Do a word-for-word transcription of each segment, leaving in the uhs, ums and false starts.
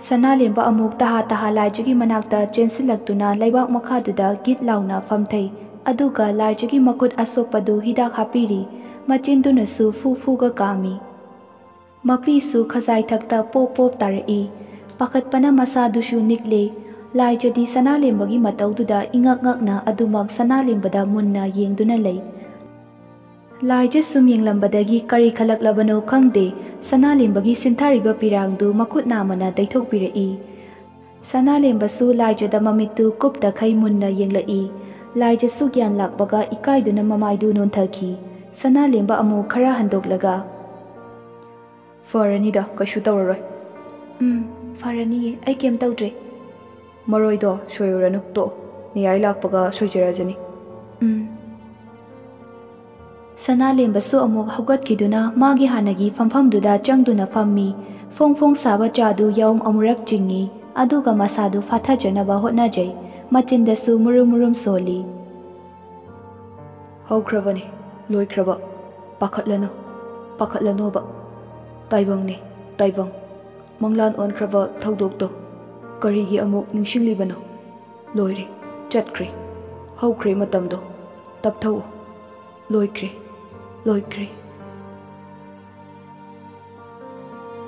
ꯁꯅꯥꯂꯦꯝꯕ ꯑꯃꯨꯛ ꯇꯍꯥ ꯇꯍꯥ ꯂꯥꯏꯖꯒꯤ ꯃꯅꯥꯛꯇ ꯆꯦꯟꯁꯤꯜꯂꯛꯇꯨꯅ ꯂꯩꯕꯥꯛ ꯃꯈꯥꯗꯨꯗ ꯒꯤꯠ ꯂꯥꯎꯅ ꯐꯝꯊꯩ꯫ ꯑꯗꯨꯒ ꯂꯥꯏꯖꯒꯤ ꯃꯈꯨꯠ ꯑꯁꯣꯛꯄꯗꯨ ꯍꯤꯗꯥꯛ ꯍꯥꯞꯄꯤꯔꯤ꯫ ꯃꯆꯤꯟꯗꯨꯅꯁꯨ ꯐꯨ ꯐꯨꯒ ꯀꯥꯝꯃꯤ꯫ ꯃꯄꯤꯁꯨ ꯈꯖꯥꯏꯊꯛꯇ ꯄꯣꯞ ꯄꯣꯞ ꯇꯥꯔꯛꯏ꯫ ꯄꯥꯈꯠꯄꯅ ꯃꯁꯥꯗꯨꯁꯨ ꯅꯤꯛꯂꯦ꯫ ꯂꯥꯏꯖꯗꯤ ꯁꯅꯥꯂꯦꯝꯕꯒꯤ ꯃꯇꯧꯗꯨꯗ ꯏꯉꯛ ꯉꯛꯅ ꯑꯗꯨꯃꯛ ꯁꯅꯥꯂꯦꯝꯕꯗ ꯃꯨꯟꯅ ꯌꯦꯡꯗꯨꯅ ꯂꯩ꯫ ꯂꯥꯏꯖ ꯁꯨꯝ ꯌꯦꯡꯂꯝꯕꯗꯒꯤ ꯀꯔꯤ ꯈꯜꯂꯛꯂꯕꯅꯣ ꯈꯪꯗꯦ, ꯁꯅꯥꯂꯦꯝꯕꯒꯤ ꯁꯤꯟꯊꯔꯤꯕ ꯄꯤꯔꯥꯡꯗꯨ ꯃꯈꯨꯠ ꯅꯥꯝꯃꯅ ꯇꯩꯊꯣꯛꯄꯤꯔꯛꯏ꯫ ꯁꯅꯥꯂꯦꯝꯕꯁꯨ ꯂꯥꯏꯖꯗ ꯃꯃꯤꯠꯇꯨ ꯀꯨꯞꯇꯈꯩ ꯃꯨꯟꯅ ꯌꯦꯡꯂꯛꯏ꯫ ꯂꯥꯏꯖꯁꯨ ꯒ꯭ꯌꯥꯟ ꯂꯥꯛꯄꯒ ꯏꯀꯥꯏꯗꯨꯅ ꯃꯃꯥꯏꯗꯨ ꯅꯣꯟꯊꯈꯤ꯫ ꯁꯅꯥꯂꯦꯝꯕ ꯑꯃꯨꯛ ꯈꯔ ꯍꯟꯗꯣꯛꯂꯒ, "ꯐꯔꯅꯤꯗ, ꯀꯩꯁꯨ ꯇꯧꯔꯔꯣꯏ꯫" "ꯎꯝ, ꯐꯔꯅꯤꯌꯦ, ꯑꯩ ꯀꯩꯝ ꯇꯧꯗ꯭ꯔꯦ꯫" "ꯃꯔꯣꯏꯗꯣ ꯁꯣꯏꯔꯨꯔꯅꯨ, ꯇꯣꯛꯑꯣ꯫ ꯅꯤꯌꯥꯏ ꯂꯥꯛꯄꯒ ꯁꯣꯏꯖꯔꯖꯅꯤ꯫" "ꯎꯝ꯫" ꯁꯅꯥꯂꯦꯝꯕꯁꯨ ꯑꯃꯨꯛ ꯍꯧꯒꯠꯈꯤꯗꯨꯅ ꯃꯥꯒꯤ ꯍꯥꯟꯅꯒꯤ ꯐꯝꯐꯝꯗꯨꯗ ꯆꯪꯗꯨꯅ ꯐꯝꯃꯤ꯫ ꯐꯣꯡ ꯐꯣꯡ ꯁꯥꯕ ꯆꯥꯗꯨ ꯌꯥꯎꯝ ꯑꯃꯨꯔꯛ ꯆꯤꯡꯏ, ꯑꯗꯨꯒ ꯃꯁꯥꯗꯨ ꯐꯥꯊꯖꯅꯕ ꯍꯣꯠꯅꯖꯩ꯫ ꯃꯆꯤꯟꯗꯁꯨ ꯃꯨꯔꯨꯝ ꯃꯨꯔꯨꯝ ꯁꯣꯜꯂꯤ꯫ "ꯍꯧꯈ꯭ꯔꯕꯅꯤ, ꯂꯣꯏꯈ꯭ꯔꯕ꯫ ꯄꯥꯈꯠꯂꯅꯨ, ꯄꯥꯈꯠꯂꯅꯣꯕ꯫ ꯇꯥꯏꯕꯪꯅꯤ, ꯇꯥꯏꯕꯪ꯫ ꯃꯪꯂꯥꯟ ꯑꯣꯟꯈ꯭ꯔꯕ ꯊꯧꯗꯣꯛꯇꯣ ꯀꯔꯤꯒꯤ ꯑꯃꯨꯛ ꯅꯤꯡꯁꯤꯡꯂꯤꯕꯅꯣ? ꯂꯣꯏꯔꯦ, ꯆꯠꯈ꯭ꯔꯦ꯫ ꯍꯧꯈ꯭ꯔꯦ ꯃꯇꯝꯗꯣ꯫ ꯇꯞꯊꯧ꯫ ꯂꯣꯏꯈ꯭ꯔꯦ, ꯂꯣꯏꯈ꯭ꯔꯦ꯫"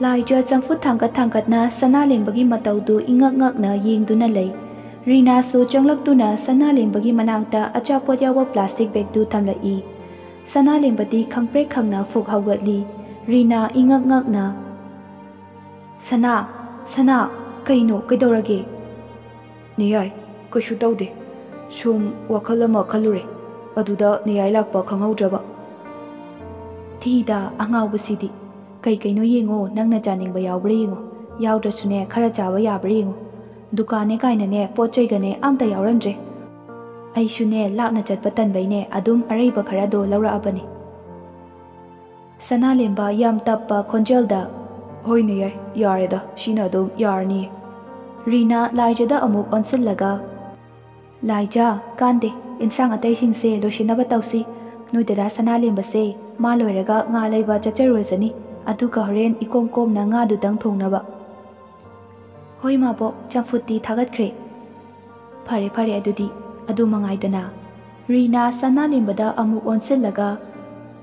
ꯂꯥꯏꯖ ꯆꯝꯐꯨꯠ ꯊꯥꯡꯒꯠ ꯊꯥꯡꯒꯠꯅ ꯁꯅꯥꯂꯦꯝꯕꯒꯤ ꯃꯇꯧꯗꯨ ꯏꯉꯛ ꯉꯛꯅ ꯌꯦꯡꯗꯨꯅ ꯂꯩ꯫ ꯔꯤꯅꯥꯁꯨ ꯆꯪꯂꯛꯇꯨꯅ ꯁꯅꯥꯂꯦꯝꯕꯒꯤ ꯃꯅꯥꯛꯇ ꯑꯆꯥꯄꯣꯠ ꯌꯥꯎꯕ plastic bagꯗꯨ ꯊꯝꯂꯛꯏ꯫ ꯁꯅꯥꯂꯦꯝꯕꯗꯤ ꯈꯪꯄ꯭ꯔꯦꯛ ꯈꯪꯅ ꯐꯨꯛ ꯍꯧꯒꯠꯂꯤ꯫ ꯔꯤꯅꯥ ꯏꯉꯛ ꯉꯛꯅ, "ꯁꯅꯥ, ꯁꯅꯥ, ꯀꯩꯅꯣ, ꯀꯩꯗꯧꯔꯒꯦ?" "ꯅꯤꯌꯥꯏ, ꯀꯩꯁꯨ ꯇꯧꯗꯦ꯫ ꯁꯨꯝ ꯋꯥꯈꯜ ꯑꯃ ꯈꯜꯂꯨꯔꯦ꯫ ꯑꯗꯨꯗ ꯅꯤꯌꯥꯏ ꯂꯥꯛꯄ ꯈꯪꯍꯧꯗ꯭ꯔꯕ꯫" "ꯊꯤꯗ, ꯑꯉꯥꯎꯕꯁꯤꯗꯤ꯫ ꯀꯩ ꯀꯩꯅꯣ ꯌꯦꯡꯉꯣ, ꯅꯪꯅ ꯆꯥꯅꯤꯡꯕ ꯌꯥꯎꯕ꯭ꯔꯥ ꯌꯦꯡꯉꯣ꯫ ꯌꯥꯎꯗ꯭ꯔꯁꯨꯅꯦ, ꯈꯔ ꯆꯥꯕ ꯌꯥꯕ꯭ꯔꯥ ꯌꯦꯡꯉꯣ꯫ ꯗꯨꯀꯥꯟꯅꯦ ꯀꯥꯏꯅꯅꯦ, ꯄꯣꯠ ꯆꯩꯒꯅꯦ ꯑꯝꯇ ꯌꯥꯎꯔꯝꯗ꯭ꯔꯦ꯫ ꯑꯩꯁꯨꯅꯦ, ꯂꯥꯞꯅ ꯆꯠꯄ ꯇꯟꯕꯩꯅꯦ, ꯑꯗꯨꯝ ꯑꯔꯩꯕ ꯈꯔꯗꯣ ꯂꯧꯔꯛꯑꯕꯅꯦ꯫" ꯁꯅꯥꯂꯦꯝꯕ ꯌꯥꯝ ꯇꯞꯄ ꯈꯣꯟꯖꯦꯜꯗ, "ꯍꯣꯏꯅꯦ ꯌꯥꯏ, ꯌꯥꯔꯦꯗ, ꯁꯤꯅ ꯑꯗꯨꯝ ꯌꯥꯔꯅꯤꯌꯦ꯫" ꯔꯤꯅꯥ ꯂꯥꯏꯖꯗ ꯑꯃꯨꯛ ꯑꯣꯟꯁꯤꯜꯂꯒ, "ꯂꯥꯏꯖ, ꯀꯥꯟꯗꯦ, ꯏꯟꯁꯥꯡ ꯑꯇꯩꯁꯤꯡꯁꯦ ꯂꯣꯏꯁꯤꯟꯅꯕ ꯇꯧꯁꯤ꯫ ꯅꯣꯏ ꯗꯗꯥ ꯁꯅꯥꯂꯦꯝꯕꯁꯦ ꯃꯥ ꯂꯣꯏꯔꯒ ꯉꯥ ꯂꯩꯕ ꯆꯠꯆꯔꯨꯔꯁꯅꯤ, ꯑꯗꯨꯒ ꯍꯣꯔꯦꯟ ꯏꯀꯣꯝ ꯀꯣꯝꯅ ꯉꯥꯗꯨꯇꯪ ꯊꯣꯡꯅꯕ꯫" "ꯍꯣꯏ ꯃꯥꯕꯣꯛ, ꯆꯝꯐꯨꯠꯇꯤ ꯊꯥꯒꯠꯈ꯭ꯔꯦ꯫" "ꯐꯔꯦ ꯐꯔꯦ, ꯑꯗꯨꯗꯤ ꯑꯗꯨ ꯃꯉꯥꯏꯗꯅ꯫" ꯔꯤꯅꯥ ꯁꯅꯥꯂꯦꯝꯕꯗ ꯑꯃꯨꯛ ꯑꯣꯟꯁꯤꯜꯂꯒ,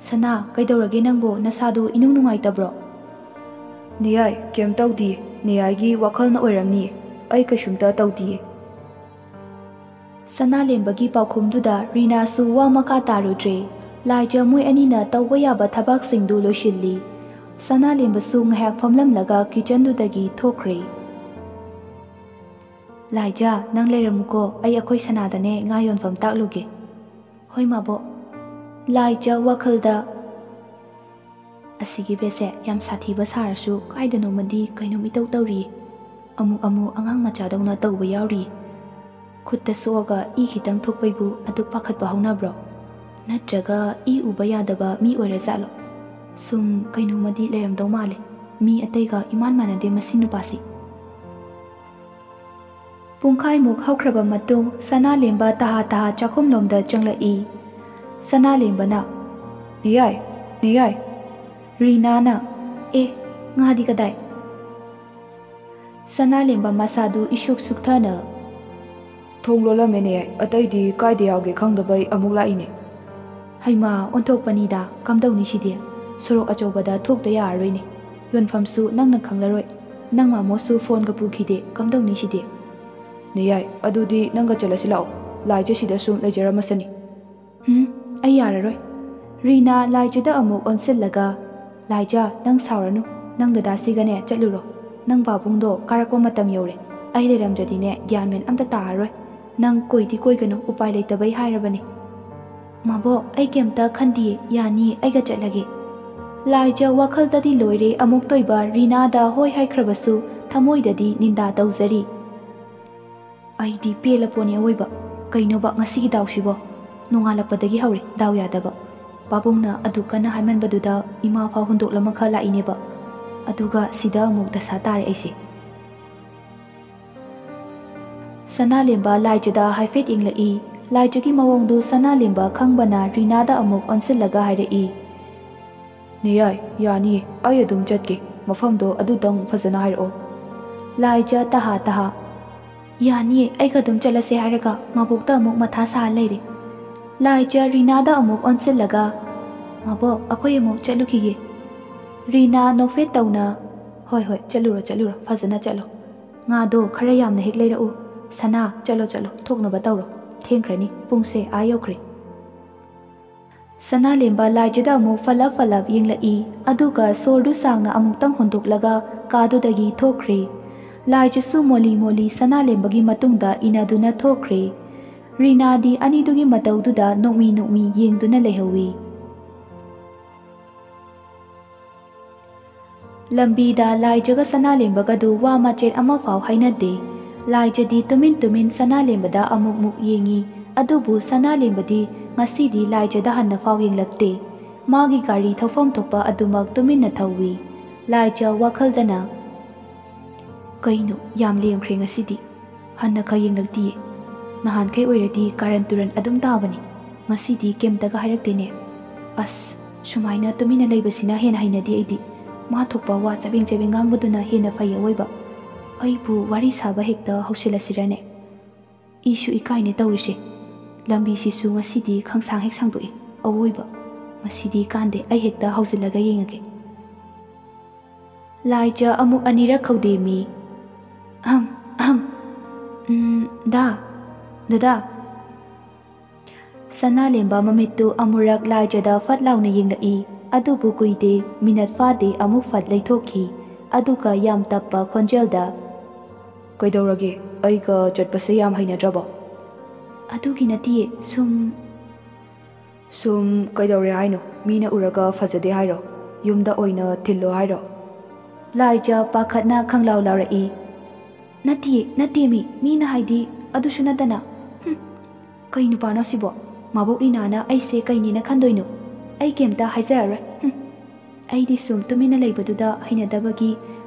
"ꯁꯅꯥ, ꯀꯩꯗꯧꯔꯒꯦ ꯅꯪꯕꯣ? ꯅꯁꯥꯗꯨ ꯏꯅꯨꯡ ꯅꯨꯡꯉꯥꯏꯇꯕ꯭ꯔꯣ?" "ꯅꯦꯌꯥꯏ, ꯀꯩꯝ ꯇꯧꯗꯤꯌꯦ꯫ ꯅꯦꯌꯥꯏꯒꯤ ꯋꯥꯈꯜꯅ ꯑꯣꯏꯔꯝꯅꯤꯌꯦ꯫ ꯑꯩ ꯀꯩꯁꯨꯝꯇ ꯇꯧꯗꯤꯌꯦ꯫" ꯁꯅꯥꯂꯦꯝꯕꯒꯤ ꯄꯥꯎꯈꯨꯝꯗꯨꯗ ꯔꯤꯅꯥꯁꯨ ꯋꯥ ꯃꯈꯥ ꯇꯥꯔꯨꯗ꯭ꯔꯦ꯫ ꯂꯥꯏꯖ ꯃꯣꯏ ꯑꯅꯤꯅ ꯇꯧꯕ ꯌꯥꯕ ꯊꯕꯛꯁꯤꯡꯗꯨ ꯂꯣꯏꯁꯤꯜꯂꯤ꯫ ꯁꯅꯥꯂꯦꯝꯕꯁꯨ ꯉꯥꯏꯍꯥꯛ ꯐꯝꯂꯝꯂꯒ ꯀꯤꯆꯟꯗꯨꯗꯒꯤ ꯊꯣꯛꯈ꯭ꯔꯦ꯫ "ꯂꯥꯏꯖ, ꯅꯪ ꯂꯩꯔꯝꯃꯨꯀꯣ, ꯑꯩ ꯑꯩꯈꯣꯏ ꯁꯅꯥꯗꯅꯦ ꯉꯥ ꯌꯣꯟꯐꯝ ꯇꯥꯛꯂꯨꯒꯦ꯫" "ꯍꯣꯏ ꯃꯥꯕꯣꯛ꯫" ꯂꯥꯏꯖ ꯋꯥꯈꯜꯗ, "ꯑꯁꯤꯒꯤ ꯕꯦꯠꯁꯦ ꯌꯥꯝ ꯁꯥꯊꯤꯕ ꯁꯥꯔꯁꯨ ꯀꯥꯏꯗꯅꯣꯃꯗꯤ ꯀꯩꯅꯣꯝ ꯏꯇꯧ ꯇꯧꯔꯤ꯫ ꯑꯃꯨꯛ ꯑꯃꯨꯛ ꯑꯉꯥꯡ ꯃꯆꯥꯗꯧꯅ ꯇꯧꯕ ꯌꯥꯎꯔꯤ꯫ ꯈꯨꯠꯇ ꯁꯣꯛꯑꯒ ꯏ ꯈꯤꯇꯪ ꯊꯣꯛꯄꯩꯕꯨ ꯑꯗꯨꯛ ꯄꯥꯈꯠꯄ ꯍꯧꯅꯕ꯭ꯔꯣ? ꯅꯠꯇ꯭ꯔꯒ ꯏ ꯎꯕ ꯌꯥꯗꯕ ꯃꯤ ꯑꯣꯏꯔꯖꯥꯠꯂꯣ? ꯁꯨꯝ ꯀꯩꯅꯣꯃꯗꯤ ꯂꯩꯔꯝꯗꯧ ꯃꯥꯜꯂꯦ꯫ ꯃꯤ ꯑꯇꯩꯒ ꯏꯃꯥꯟ ꯃꯥꯟꯅꯗꯦ ꯃꯁꯤ ꯅꯨꯄꯥꯁꯤ꯫" ꯄꯨꯡꯈꯥꯏꯃꯨꯛ ꯍꯧꯈ꯭ꯔꯕ ꯃꯇꯨꯡ ꯁꯅꯥꯂꯦꯝꯕ ꯇꯍꯥ ꯇꯍꯥ ꯆꯥꯛꯈꯨꯝꯂꯣꯝꯗ ꯆꯪꯂꯛꯏ꯫ ꯁꯅꯥꯂꯦꯝꯕꯅ, "ꯅꯦꯌꯥꯏ, ꯅꯦꯌꯥꯏ꯫" ꯔꯤꯅꯥꯅ, "ꯑꯦ, ꯉꯥꯗꯤ ꯀꯗꯥꯏ?" ꯁꯅꯥꯂꯦꯝꯕ ꯃꯁꯥꯗꯨ ꯏꯁꯨꯛ ꯁꯨꯛꯊꯅ, "ꯊꯣꯡ ꯂꯣꯜꯂꯝꯃꯦ ꯅꯦꯌꯥꯏ, ꯑꯇꯩꯗꯤ ꯀꯥꯏꯗ ꯌꯥꯎꯒꯦ ꯈꯪꯗꯕꯩ ꯑꯃꯨꯛ ꯂꯥꯛꯏꯅꯦ꯫" "ꯍꯩꯃꯥ, ꯑꯣꯟꯊꯣꯛꯄꯅꯤꯗ, ꯀꯝꯗꯧꯅꯤ ꯁꯤꯗꯤ? ꯁꯣꯔꯣꯛ ꯑꯆꯧꯕꯗ ꯊꯣꯛꯇ ꯌꯥꯔꯔꯣꯏꯅꯦ꯫ ꯌꯣꯟꯐꯝꯁꯨ ꯅꯪꯅ ꯈꯪꯂꯔꯣꯏ꯫ ꯅꯪ ꯃꯥꯃꯣꯁꯨ ꯐꯣꯟꯒ ꯄꯨꯈꯤꯗꯦ, ꯀꯝꯗꯧꯅꯤ ꯁꯤꯗꯤ?" "ꯅꯦꯌꯥꯏ, ꯑꯗꯨꯗꯤ ꯅꯪꯒ ꯆꯠꯂꯁꯤ ꯂꯥꯛꯑꯣ꯫ ꯂꯥꯏꯖ ꯁꯤꯗ ꯁꯨꯝ ꯂꯩꯖꯔꯝꯃꯁꯅꯤ꯫" "ꯍꯨꯝ, ꯑꯩ ꯌꯥꯔꯔꯣꯏ꯫" ꯔꯤꯅꯥ ꯂꯥꯏꯖꯗ ꯑꯃꯨꯛ ꯑꯣꯟꯁꯤꯜꯂꯒ, "ꯂꯥꯏꯖ, ꯅꯪ ꯁꯥꯎꯔꯅꯨ꯫ ꯅꯪ ꯗꯗꯥꯁꯤꯒꯅꯦ ꯆꯠꯂꯨꯔꯣ꯫ ꯅꯪ ꯄꯥꯕꯨꯡꯗꯣ ꯀꯥꯔꯛꯄ ꯃꯇꯝ ꯌꯧꯔꯦ꯫ ꯑꯩ ꯂꯩꯔꯝꯗ꯭ꯔꯗꯤꯅꯦ ꯒ꯭ꯌꯥꯟ ꯃꯦꯟ ꯑꯝꯇ ꯇꯥꯔꯔꯣꯏ꯫ ꯅꯪ ꯀꯣꯏꯗꯤ ꯀꯣꯏꯒꯅꯨ, ꯎꯄꯥꯏ ꯂꯩꯇꯕꯩ ꯍꯥꯏꯔꯕꯅꯦ꯫" "ꯃꯥꯕꯣꯛ, ꯑꯩ ꯀꯩꯝꯇ ꯈꯟꯗꯤꯌꯦ, ꯌꯥꯅꯤꯌꯦ, ꯑꯩꯒ ꯆꯠꯂꯒꯦ꯫" ꯂꯥꯏꯖ ꯋꯥꯈꯜꯗꯗꯤ ꯂꯣꯏꯔꯦ ꯑꯃꯨꯛꯇꯣꯏꯕ ꯔꯤꯅꯥꯗ ꯍꯣꯏ ꯍꯥꯏꯈ꯭ꯔꯕꯁꯨ ꯊꯃꯣꯏꯗꯗꯤ ꯅꯤꯟꯗꯥ ꯇꯧꯖꯔꯤ꯫ "ꯑꯩꯗꯤ ꯄꯦꯜꯂꯄꯣꯠꯅꯤ ꯑꯋꯣꯏꯕ꯫ ꯀꯩꯅꯣꯕ ꯉꯁꯤꯒꯤ ꯗꯥꯎꯁꯤꯕꯣ? ꯅꯣꯡꯉꯥꯜꯂꯛꯄꯗꯒꯤ ꯍꯧꯔꯦ ꯗꯥꯎ ꯌꯥꯗꯕ꯫ ꯄꯥꯕꯨꯡꯅ ꯑꯗꯨꯛ ꯀꯟꯅ ꯍꯥꯏꯃꯟꯕꯗꯨꯗ ꯏꯃꯥ ꯐꯥꯎ ꯍꯨꯟꯗꯣꯛꯂꯝꯃꯒ ꯂꯥꯛꯏꯅꯦꯕ꯫ ꯑꯗꯨꯒ ꯁꯤꯗ ꯑꯃꯨꯛ ꯗꯁꯥ ꯇꯥꯔꯦ ꯑꯩꯁꯦ꯫" ꯁꯅꯥꯂꯦꯝꯕ ꯂꯥꯏꯖꯗ ꯍꯥꯏꯐꯦꯠ ꯌꯦꯡꯂꯛꯏ꯫ ꯂꯥꯏꯖꯒꯤ ꯃꯑꯣꯡꯗꯨ ꯁꯅꯥꯂꯦꯝꯕ ꯈꯪꯕꯅ ꯔꯤꯅꯥꯗ ꯑꯃꯨꯛ ꯑꯣꯟꯁꯤꯜꯂꯒ ꯍꯥꯏꯔꯛꯏ꯫ "ꯅꯦꯌꯥꯏ, ꯌꯥꯅꯤꯌꯦ, ꯑꯩ ꯑꯗꯨꯝ ꯆꯠꯀꯦ꯫ ꯃꯐꯝꯗꯣ ꯑꯗꯨꯇꯪ ꯐꯖꯅ ꯍꯥꯏꯔꯛꯑꯣ꯫" ꯂꯥꯏꯖ ꯇꯍꯥ ꯇꯍꯥ꯫ "ꯌꯥꯅꯤꯌꯦ, ꯑꯩꯒ ꯑꯗꯨꯝ ꯆꯠꯂꯁꯦ" ꯍꯥꯏꯔꯒ ꯃꯕꯣꯛꯇ ꯑꯃꯨꯛ ꯃꯊꯥ ꯁꯥꯍꯜ ꯂꯩꯔꯦ꯫ ꯂꯥꯏꯖ ꯔꯤꯅꯥꯗ ꯑꯃꯨꯛ ꯑꯣꯟꯁꯤꯜꯂꯒ, "ꯃꯕꯣꯛ, ꯑꯩꯈꯣꯏ ꯑꯃꯨꯛ ꯆꯠꯂꯨꯈꯤꯒꯦ"꯫ ꯔꯤꯅꯥ ꯅꯣꯛꯐꯦꯠ ꯇꯧꯅ, "ꯍꯣꯏ ꯍꯣꯏ, ꯆꯠꯂꯨꯔꯣ ꯆꯠꯂꯨꯔꯣ, ꯐꯖꯅ ꯆꯠꯂꯣ꯫ ꯉꯥꯗꯣ ꯈꯔ ꯌꯥꯝꯅ ꯍꯦꯛ ꯂꯩꯔꯛꯎ꯫ ꯁꯅꯥ, ꯆꯠꯂꯣ ꯆꯠꯂꯣ, ꯊꯣꯛꯅꯕ ꯇꯧꯔꯣ꯫ ꯊꯦꯡꯈ꯭ꯔꯅꯤ, ꯄꯨꯡꯁꯦ ꯑꯥ ꯌꯧꯈ꯭ꯔꯦ"꯫ ꯁꯅꯥꯂꯦꯝꯕ ꯂꯥꯏꯖꯗ ꯑꯃꯨꯛ ꯐꯠꯂꯞ ꯐꯠꯂꯞ ꯌꯦꯡꯂꯛꯏ, ꯑꯗꯨꯒ ꯁꯣꯔꯗꯨ ꯁꯥꯡꯅ ꯑꯃꯨꯛꯇꯪ ꯍꯣꯟꯗꯣꯛꯂꯒ ꯀꯥꯗꯨꯗꯒꯤ ꯊꯣꯛꯈ꯭ꯔꯦ꯫ ꯂꯥꯏꯖꯁꯨ ꯃꯣꯂꯤ ꯃꯣꯂꯤ ꯁꯅꯥꯂꯦꯝꯕꯒꯤ ꯃꯇꯨꯡꯗ ꯏꯟꯅꯗꯨꯅ ꯊꯣꯛꯈ꯭ꯔꯦ꯫ ꯔꯤꯅꯥꯗꯤ ꯑꯅꯤꯗꯨꯒꯤ ꯃꯇꯧꯗꯨꯗ ꯅꯣꯛꯃꯤ ꯅꯣꯛꯃꯤ ꯌꯦꯡꯗꯨꯅ ꯂꯩꯍꯧꯏ꯫ ꯂꯝꯕꯤꯗ ꯂꯥꯏꯖꯒ ꯁꯅꯥꯂꯦꯝꯕꯒꯗꯨ ꯋꯥ ꯃꯆꯦꯠ ꯑꯃꯐꯥꯎ ꯍꯥꯏꯅꯗꯦ꯫ ꯂꯥꯏꯖꯗꯤ ꯇꯨꯃꯤꯟ ꯇꯨꯃꯤꯟ ꯁꯅꯥꯂꯦꯝꯕꯗ ꯑꯃꯨꯛ ꯃꯨꯛ ꯌꯦꯡꯏ, ꯑꯗꯨꯕꯨ ꯁꯅꯥꯂꯦꯝꯕꯗꯤ ꯉꯁꯤꯗꯤ ꯂꯥꯏꯖꯗ ꯍꯟꯅ ꯐꯥꯎ ꯌꯦꯡꯂꯛꯇꯦ꯫ ꯃꯥꯒꯤ ꯒꯥꯔꯤ ꯊꯧꯐꯝ ꯊꯣꯛꯄ ꯑꯗꯨꯃꯛ ꯇꯨꯃꯤꯟꯅ ꯊꯧꯏ꯫ ꯂꯥꯏꯖ ꯋꯥꯈꯜꯗꯅ, "ꯀꯩꯅꯣ, ꯌꯥꯝ ꯂꯦꯝꯈ꯭ꯔꯦ ꯉꯁꯤꯗꯤ꯫ ꯍꯟꯅ ꯈ ꯌꯦꯡꯂꯛꯇꯤꯌꯦ꯫ ꯅꯍꯥꯟꯈꯩ ꯑꯣꯏꯔꯗꯤ ꯀꯥꯔꯟ ꯇꯨꯔꯟ ꯑꯗꯨꯝ ꯇꯥꯕꯅꯤ꯫ ꯉꯁꯤꯗꯤ ꯀꯩꯝꯇꯒ ꯍꯥꯏꯔꯛꯇꯦꯅꯦ꯫ ꯑꯁ, ꯁꯨꯃꯥꯏꯅ ꯇꯨꯃꯤꯟꯅ ꯂꯩꯕꯁꯤꯅ ꯍꯦꯟꯅ ꯍꯩꯅꯗꯦ ꯑꯩꯗꯤ꯫ ꯃꯥ ꯊꯣꯛꯄ ꯋꯥ ꯆꯕꯦꯡ ꯆꯕꯦꯡ ꯉꯥꯡꯕꯗꯨꯅ ꯍꯦꯟꯅ ꯐꯩ ꯑꯋꯣꯏꯕ꯫ ꯑꯩꯕꯨ ꯋꯥꯔꯤ ꯁꯥꯕ ꯍꯦꯛꯇ ꯍꯧꯁꯤꯜꯂꯁꯤꯔꯅꯦ? ꯏꯁꯨ ꯏꯀꯥꯏꯅꯦ ꯇꯧꯔꯤꯁꯦ꯫ ꯂꯝꯕꯤꯁꯤꯁꯨ ꯉꯁꯤꯗꯤ ꯈꯪꯁꯥꯡ ꯍꯦꯛ ꯁꯥꯡꯗꯣꯛꯏ꯫ ꯑꯋꯣꯏꯕ꯫ ꯃꯁꯤꯗꯤ ꯀꯥꯟꯗꯦ, ꯑꯩ ꯍꯦꯛꯇ ꯍꯧꯖꯤꯜꯂꯒ ꯌꯦꯡꯉꯒꯦ"꯫ ꯂꯥꯏꯖ ꯑꯃꯨꯛ ꯑꯅꯤꯔꯛ ꯈꯧꯗꯦꯝꯃꯤ꯫ "ꯑꯍꯝ, ꯑꯍꯝ꯫ ꯎꯝ, ꯗꯥ, ꯗꯗꯥ"꯫ ꯁꯅꯥꯂꯦꯝꯕ ꯃꯃꯤꯠꯇꯨ ꯑꯃꯨꯔꯛ ꯂꯥꯏꯖꯗ ꯐꯠ ꯂꯥꯎꯅ ꯌꯦꯡꯂꯛꯏ, ꯑꯗꯨꯕꯨ ꯀꯨꯏꯗꯦ, ꯃꯤꯅꯠ ꯐꯥꯗꯦ, ꯑꯃꯨꯛ ꯐꯠ ꯂꯩꯊꯣꯛꯈꯤ꯫ ꯑꯗꯨꯒ ꯌꯥꯝ ꯇꯞꯄ ꯈꯣꯟꯖꯦꯜꯗ, "ꯀꯩꯗꯧꯔꯒꯦ? ꯑꯩꯒ ꯆꯠꯄꯁꯦ ꯌꯥꯝ ꯍꯩꯅꯗ꯭ꯔꯕꯣ?" "ꯑꯗꯨꯒꯤ ꯅꯠꯇꯤꯌꯦ, ꯁꯨꯝ"꯫ "ꯁꯨꯝ ꯀꯩꯗꯧꯔꯦ ꯍꯥꯏꯅꯣ? ꯃꯤꯅ ꯎꯔꯒ ꯐꯖꯗꯦ ꯍꯥꯏꯔꯣ? ꯌꯨꯝꯗ ꯑꯣꯏꯅ ꯊꯤꯜꯂꯣ ꯍꯥꯏꯔꯣ?" ꯂꯥꯏꯖ ꯄꯥꯈꯠꯅ ꯈꯪꯂꯥꯎ ꯂꯥꯎꯔꯛꯏ꯫ "ꯅꯠꯇꯤꯌꯦ, ꯅꯠꯇꯦꯃꯤ, ꯃꯤꯅ ꯍꯥꯏꯗꯤ ꯑꯗꯨꯁꯨ ꯅꯠꯇꯅ"꯫ ꯍꯨꯝ, ꯀꯩ ꯅꯨꯄꯥꯅꯣ ꯁꯤꯕꯣ? ꯃꯕꯣꯛ ꯔꯤꯅꯥꯅ ꯑꯩꯁꯦ ꯀꯩꯅꯦꯅ ꯈꯟꯗꯣꯏꯅꯣ? ꯑꯩ ꯀꯩꯝꯇ ꯍꯥꯏꯖꯔꯔꯣꯏ꯫ ꯍꯨꯝ꯫ ꯑꯩꯗꯤ ꯁꯨꯝ ꯇꯨꯃꯤꯟꯅ ꯂꯩꯕꯗꯨꯗ ꯍꯩꯅꯗꯕꯒꯤ